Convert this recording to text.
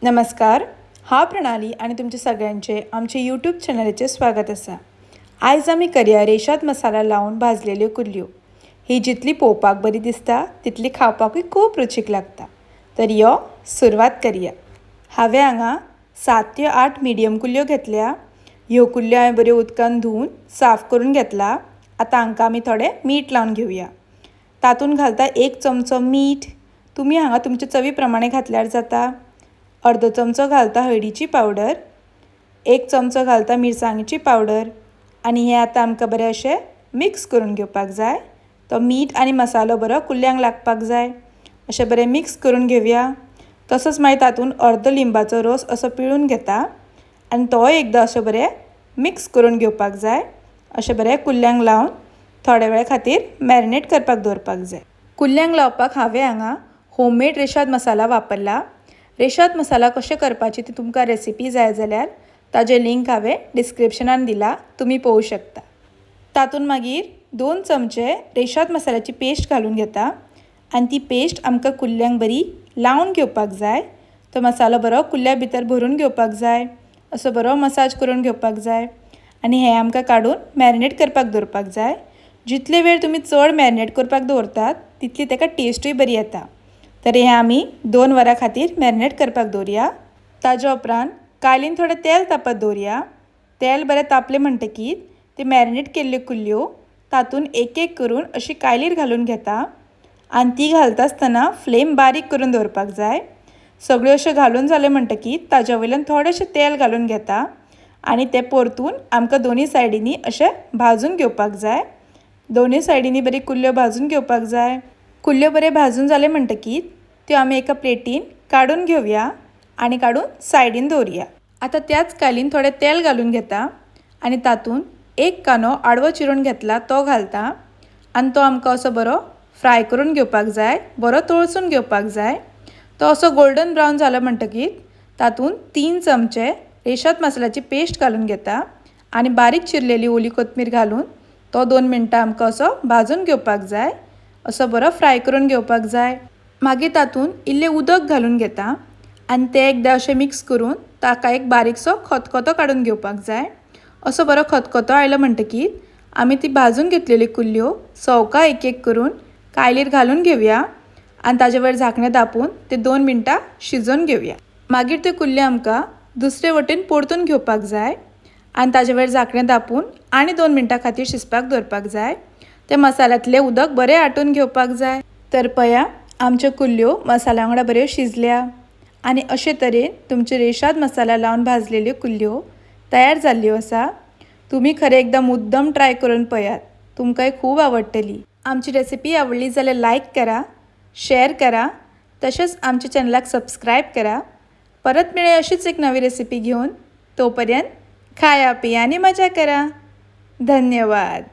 नमस्कार, हांव प्रणाली आनी तुमचे सगळ्यांचे आमचे यूट्यूब चॅनलाचेर स्वागत आसा. आयज आमी करया रेशाद मसाला लावन भाजलेल्यो कुल्ल्यो. ही जितली पळोवपाक बरी दिसता तितली खावपाकूय खूब रुचीक लागता. तर यो सुरवात करया. हांवें हांगा 7 ते 8 मिडियम कुल्ल्यो घेतल्या. ह्यो कुल्ल्यो हांवें बऱ्यो उदकान धुवन साफ करून घेतला. आतां हांकां आमी थोडें मीठ लावन घेवया. तातूंत घालता 1 चमचो मीठ. तुमी हांगा तुमचे चवी प्रमाणे घातल्यार जाता. अर्दो चमचो घालता हळदीची पावडर, 1 चमचो घालता मिरसांगेची पावडर आनी हें आतां आमकां बरें अशें मिक्स करून घेवपाक जाय. तो मीठ आनी मसालो बरो कुल्ल्यांक लागपाक जाय. अशें बरें मिक्स करून घेवया. तसोच मागीर तातूंत अर्दो लिंबाचो रोस असो पिळून घेता आनी तोय एकदां अशें बरें मिक्स करून घेवपाक जाय. अशें बरें कुल्ल्यांक लावन थोड्या वेळ खातीर मॅरिनेट करपाक दवरपाक जाय. कुल्ल्यांक लावपाक हांवें हांगा होममेड रेशाद मसाला वापरला. रेशाद मसाला कशें करपाची ती तुमकां रेसिपी जाय जाल्यार ताजें लिंक हांवें डिस्क्रिप्शनान दिला, तुमी पळोवंक शकता. तातूंत मागीर 2 चमचे रेशाद मसाल्याची पेस्ट घालून घेता आनी ती पेस्ट आमकां कुल्ल्यांक बरी लावन घेवपाक जाय. तो मसालो बरो कुल्ल्या भितर भरून घेवपाक जाय. असो बरो मसाज करून घेवपाक जाय आनी हें आमकां काडून मॅरिनेट करपाक दवरपाक जाय. जितले वेळ तुमी चड मॅरिनेट करपाक दवरतात तितली ताका टेस्टूय बरी येता. तर हें आमी 2 वरां खातीर मॅरिनेट करपाक दवरया. ताज्या उपरांत कायलीन थोडें तेल तापत दवरया. तेल बरें तापलें म्हणटकीर ती मॅरिनेट केल्ल्यो कुल्ल्यो तातूंत एक एक करून अशी कायलीर घालून घेता आनी ती घालता आसतना फ्लेम बारीक करून दवरपाक जाय. सगळ्यो अश्यो घालून जाल्यो म्हणटकीर ताज्या वयल्यान थोडेंशें तेल घालून घेता आनी तें परतून आमकां दोनूय सायडींनी अशें भाजून घेवपाक जाय. दोनूय सायडींनी बरी कुल्ल्यो भाजून घेवपाक जाय. कुल्ल्यो बऱ्यो भाजून जाल्यो म्हणटकीर त्यो आमी एका प्लेटीन काडून घेवया आनी काडून सायडीन दवरया. आतां त्याच कायलीन थोडें तेल घालून घेता आनी तातूंत 1 कांदो आडवो चिरून घेतला तो घालता आनी तो आमकां असो बरो फ्राय करून घेवपाक जाय, बरो तळसून घेवपाक जाय. तो असो गोल्डन ब्रावन जालो म्हणटकीर तातूंत 3 चमचे रेशाद मसाल्याची पेस्ट घालून घेता आनी बारीक चिरलेली ओली कोथमीर घालून तो 2 मिनटां आमकां असो भाजून घेवपाक जाय. असो बरो फ्राय करून घेवपाक जाय. मागीर तातूंत इल्लें उदक घालून घेता आनी तें एकदां अशें मिक्स करून ताका एक बारीकसो खतखतो काडून घेवपाक जाय. असो बरो खतखतो आयलो म्हणटकीर आमी ती भाजून घेतलेल्यो कुल्ल्यो सवका एक एक करून कायलीर घालून घेवया आनी ताजे वयर झाकणें धांपून ते 2 मिनटां शिजोवन घेवया. मागीर त्यो कुल्ल्यो आमकां दुसरे वटेन परतून घेवपाक जाय आनी ताजे वयर झाकणें धांपून आनी 2 मिनटां खातीर शिजपाक दवरपाक जाय. ते मसाल्यांतलें उदक बरें आटून घेवपाक जाय. तर पया आमच्यो कुल्ल्यो मसाल्या वांगडा बऱ्यो शिजल्या आनी अशे तरेन तुमच्यो रेशाद मसाला लावन भाजलेल्यो कुल्ल्यो तयार जाल्ल्यो आसा. तुमी खरें एकदां मुद्दम ट्राय करून पळयात, तुमकांय खूब आवडटली. आमची रेसिपी आवडली जाल्यार लायक करा, शेअर करा, तशेंच आमच्या चॅनलाक सबस्क्रायब करा. परत मेळया अशीच एक नवी रेसिपी घेवन. तोपर्यंत खाया पिया आनी मजा करा. धन्यवाद.